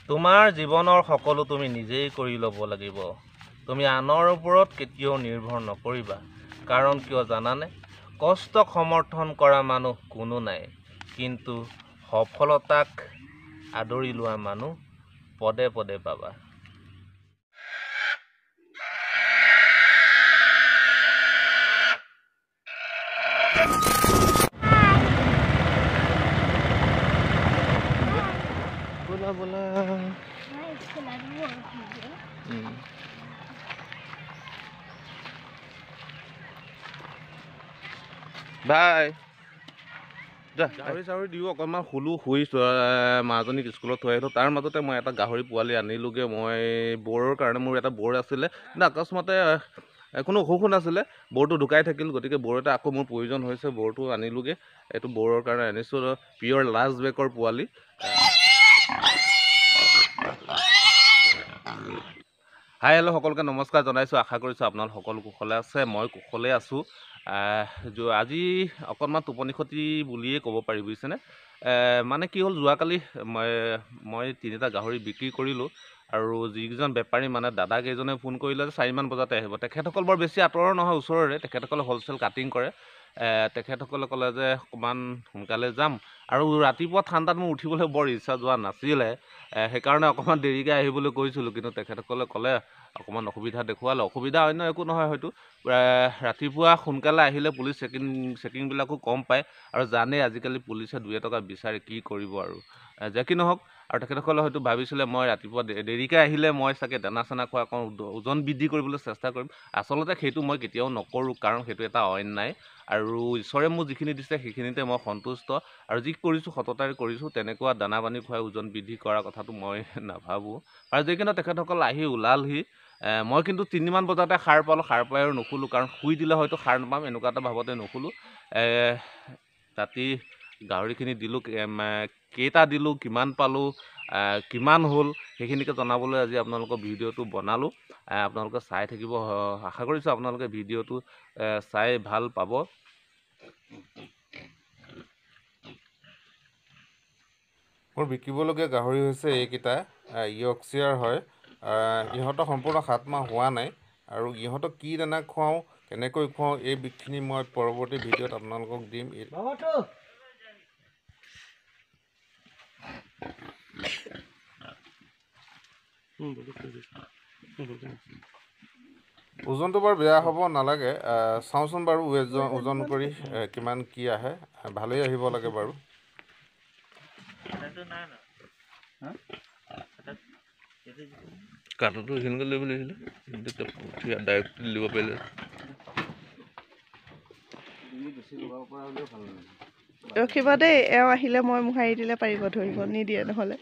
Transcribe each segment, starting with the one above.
তোমাৰ জীৱনৰ সকলো তুমি নিজেই কৰি ল'ব লাগিব। তুমি আনৰ ওপৰত কেতিয়াও নিৰ্ভৰ নকৰিবা। কাৰণ কিয় জানানে? কষ্টক সমৰ্থন কৰা মানুহ কোনো নাই, কিন্তু সফলতাক আদৰি লোৱা মানুহ পদে পদে পাবা। বোলা বোলা। বাই। গাহৰি চাহৰি দিও অকণমান শুলোঁ, শুই মাজনীক স্কুলত থৈ আহিলোঁ। তাৰ মাজতে মই এটা গাহৰি পোৱালি আনিলোগৈ। মই বৰৰ কাৰণে, মোৰ এটা বৰ আছিলে, কিন্তু অকস্মাতে কোনো অসুখো নাছিলে, বৰটো ঢুকাই থাকিল। গতিকে বৰ এটা আকৌ মোৰ প্ৰয়োজন হৈছে, বৰটো আনিলোগৈ। এইটো বৰৰ কাৰণে আনিছোঁ, পিয়ৰ লাষ্ট বেকৰ পোৱালি। হাই হেল্ল' সকলোকে নমস্কাৰ জনাইছোঁ। আশা কৰিছোঁ আপোনালোক সকলো কুশলে আছে, মই কুশলে আছোঁ। আজি অকণমান টোপনি খতি বুলিয়ে ক'ব পাৰি, বুজিছেনে? মানে কি হ'ল, যোৱাকালি মই তিনিটা গাহৰি বিক্ৰী কৰিলোঁ আৰু যিকেইজন বেপাৰী মানে দাদাকেইজনে ফোন কৰিলে যে 4মান বজাতে আহিব। তেখেতসকল বৰ বেছি আঁতৰৰ নহয়, ওচৰৰে। তেখেতসকলে হ'লচেল কাটিং কৰে। তেখেতসকলে ক'লে যে অকণমান সোনকালে যাম, আৰু ৰাতিপুৱা ঠাণ্ডাত মোৰ উঠিবলৈ বৰ ইচ্ছা যোৱা নাছিলে, সেইকাৰণে অকণমান দেৰিকৈ আহিবলৈ কৈছিলোঁ। কিন্তু তেখেতসকলে ক'লে অকণমান অসুবিধা দেখুৱালে। অসুবিধা অন্য একো নহয়, হয়তো ৰাতিপুৱা সোনকালে আহিলে পুলিচ চেকিংবিলাকো কম পায়, আৰু জানেই আজিকালি পুলিচে 2 টকা বিচাৰে, কি কৰিব আৰু। যে কি নহওক, আৰু তেখেতসকলে হয়তো ভাবিছিলে মই ৰাতিপুৱা দেৰিকৈ আহিলে মই চাগে দানা চানা খোৱা অকণ ওজন বৃদ্ধি কৰিবলৈ চেষ্টা কৰিম। আচলতে সেইটো মই কেতিয়াও নকৰোঁ, কাৰণ সেইটো এটা অন্যায়। আৰু ঈশ্বৰে মোক যিখিনি দিছে সেইখিনিতে মই সন্তুষ্ট, আৰু যি কৰিছোঁ সততাৰে কৰিছোঁ। তেনেকুৱা দানা পানী খুৱাই ওজন বৃদ্ধি কৰা কথাটো মই নাভাবোঁ। আৰু যিকিনো তেখেতসকল আহি ওলালহি, মই কিন্তু 3মান বজাতে সাৰ পালোঁ। সাৰ পাই আৰু নুশুলোঁ, কাৰণ শুই দিলে হয়তো সাৰ নাপাম, এনেকুৱা এটা ভাৱতে নুশুলোঁ। ৰাতি গাহৰিখিনি দিলোঁ, কেইটা দিলোঁ, কিমান পালোঁ, কিমান হ'ল, সেইখিনিকে জনাবলৈ আজি আপোনালোকৰ ভিডিঅ'টো বনালোঁ। আপোনালোকে চাই থাকিব, আশা কৰিছোঁ আপোনালোকে ভিডিঅ'টো চাই ভাল পাব। মোৰ বিকিবলগীয়া গাহৰি হৈছে এইকেইটা, য়ৰ্কশ্বায়াৰ হয়। ইহঁতৰ সম্পূৰ্ণ 7 মাহ হোৱা নাই, আৰু ইহঁতক কি দানা খুৱাওঁ, কেনেকৈ খুৱাওঁ, এইখিনি মই পৰৱৰ্তী ভিডিঅ'ত আপোনালোকক দিম। ওজনটো বাৰু বেয়া হ'ব নালাগে, চাওঁচোন বাৰু ওজন কৰি কিমান কি আহে। ভালেই আহিব লাগে বাৰু। কাঠটো এইখিনিকে লৈ লাগিছিলে, ডাইৰেক্ট দিব পাৰিলে। ৰখিব দেই, এওঁ আহিলে মই মোহাৰি দিলে পাৰিব ধৰিব, নিদিয়ে নহ'লে।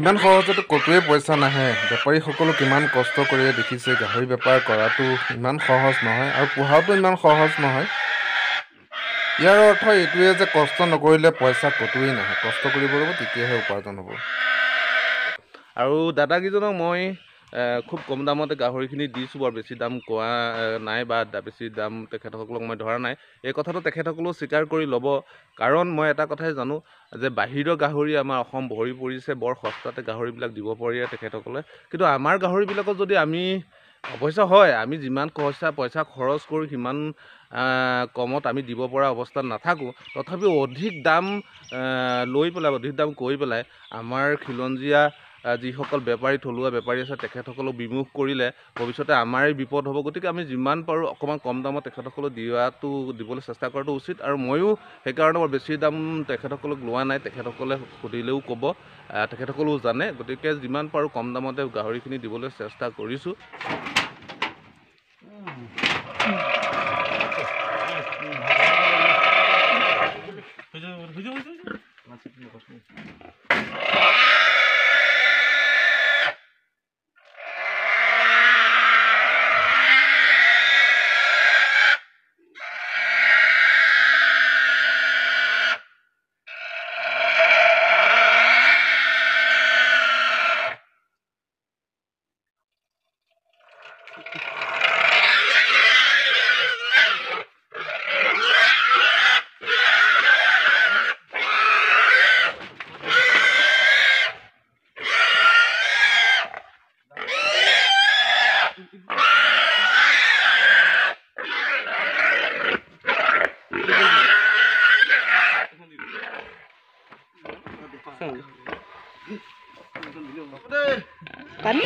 ইমান সহজতে ক'তোৱে পইচা নাহে। বেপাৰীসকলো কিমান কষ্ট কৰি দেখিছে, গাহৰি বেপাৰ কৰাটো ইমান সহজ নহয় আৰু পোহাটো ইমান সহজ নহয়। ইয়াৰ অৰ্থ এইটোৱে যে কষ্ট নকৰিলে পইচা ক'তোৱেই নাহে। কষ্ট কৰিব লাগিব, তেতিয়াহে উপাৰ্জন হ'ব। আৰু দাদাকেইজনক মই খুব কম দামতে গাহৰিখিনি দিছোঁ, বৰ বেছি দাম কোৱা নাই বা বেছি দাম তেখেতসকলক মই ধৰা নাই। এই কথাটো তেখেতসকলেও স্বীকাৰ কৰি ল'ব, কাৰণ মই এটা কথাই জানো যে বাহিৰৰ গাহৰি আমাৰ অসম ভৰি পৰিছে, বৰ সস্তাতে গাহৰিবিলাক দিব পাৰি তেখেতসকলে। কিন্তু আমাৰ গাহৰিবিলাকত যদি আমি অৱশ্যে হয়, আমি যিমান পইচা খৰচ কৰোঁ সিমান কমত আমি দিব পৰা অৱস্থাত নাথাকোঁ, তথাপিও অধিক দাম লৈ পেলাই, অধিক দাম কৈ পেলাই আমাৰ খিলঞ্জীয়া যিসকল বেপাৰী, থলুৱা বেপাৰী আছে তেখেতসকলক বিমুখ কৰিলে ভৱিষ্যতে আমাৰেই বিপদ হ'ব। গতিকে আমি যিমান পাৰোঁ অকণমান কম দামত তেখেতসকলক দিবলৈ চেষ্টা কৰাটো উচিত। আৰু ময়ো সেইকাৰণে মই বেছি দাম তেখেতসকলক লোৱা নাই, তেখেতসকলে সুধিলেও ক'ব, তেখেতসকলেও জানে। গতিকে যিমান পাৰোঁ কম দামতে গাহৰিখিনি দিবলৈ চেষ্টা কৰিছোঁ। পানী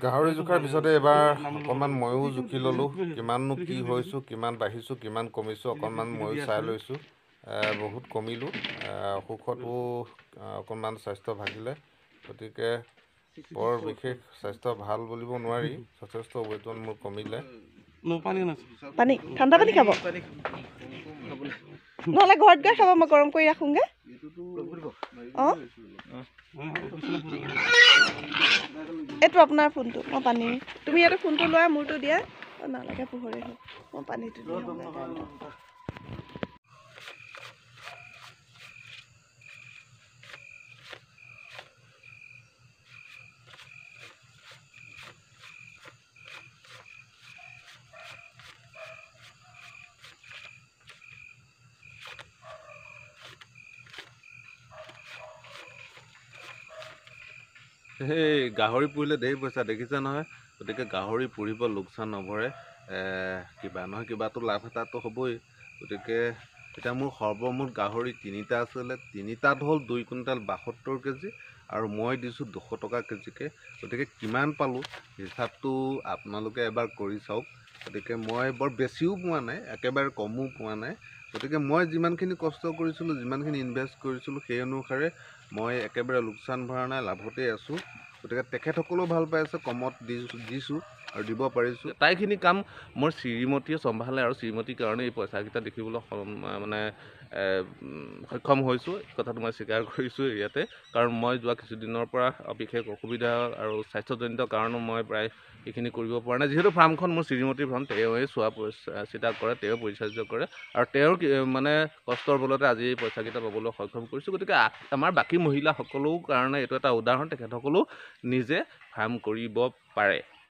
গাহৰি জোখাৰ পিছতে এবাৰ অকণমান ময়ো জুখি ল'লোঁ, কিমাননো কি হৈছোঁ, কিমান বাঢ়িছোঁ, কিমান কমিছোঁ, অকণমান ময়ো চাই লৈছোঁ। বহুত কমিলোঁ, অসুখতো অকণমান স্বাস্থ্য ভাগিলে, গতিকে বৰ বিশেষ স্বাস্থ্য ভাল বুলিব নোৱাৰি, যথেষ্ট ওজন মোৰ কমিলে। পানী, ঠাণ্ডা পানী খাব নহ'লে ঘৰত গৈ খাব, মই গৰম কৰি ৰাখোঁগৈ। অঁ, এইটো আপোনাৰ ফোনটো, মই পানী, তুমি ইয়াতে ফোনটো লোৱা, মোৰটো দিয়া। অঁ, নালাগে, পোহৰে হ'ল, মই পানীটো দি আহোঁগৈ। সেই গাহৰি পুহিলে ধেৰ পইচা, দেখিছে নহয়। গতিকে গাহৰি পুহিব লোকচান নভৰে, কিবা নহয় কিবাটো লাভ এটাতো হ'বই। গতিকে এতিয়া মোৰ সৰ্বমুঠ গাহৰি তিনিটা আছিলে, তিনিটাত হ'ল 2 কুইণ্টেল 72 কেজি আৰু মই দিছোঁ 200 টকা কেজিকৈ। গতিকে কিমান পালোঁ হিচাপটো আপোনালোকে এবাৰ কৰি চাওক। গতিকে মই বৰ বেছিও পোৱা নাই, একেবাৰে কমো পোৱা নাই। গতিকে মই যিমানখিনি কষ্ট কৰিছিলোঁ, যিমানখিনি ইনভেষ্ট কৰিছিলোঁ, সেই অনুসাৰে মই একেবাৰে লোকচান ভৰা নাই, লাভতেই আছোঁ। গতিকে তেখেতসকলেও ভাল পাই আছে, কমত দিছোঁ। আৰু দিব পাৰিছোঁ। আটাইখিনি কাম মোৰ শ্ৰীমতীয়ে চম্ভালে আৰু শ্ৰীমতীৰ কাৰণে এই পইচাকেইটা দেখিবলৈ মানে সক্ষম হৈছোঁ। এই কথাটো মই স্বীকাৰ কৰিছোঁ ইয়াতে, কাৰণ মই যোৱা কিছুদিনৰ পৰা বিশেষ অসুবিধা আৰু স্বাস্থ্যজনিত কাৰণো মই প্ৰায় এইখিনি কৰিব পৰা নাই। যিহেতু ফাৰ্মখন মোৰ শ্ৰীমতীৰ ফাৰ্ম, তেওঁৱেই চোৱা চিতা কৰে, তেওঁ পৰিচাৰ্য কৰে আৰু তেওঁৰ মানে কষ্টৰ বলতে আজি এই পইচাকেইটা পাবলৈ সক্ষম কৰিছোঁ। গতিকে আমাৰ বাকী মহিলাসকলেও কাৰণে এইটো এটা উদাহৰণ, তেখেতসকলেও নিজে ফাৰ্ম কৰিব পাৰে।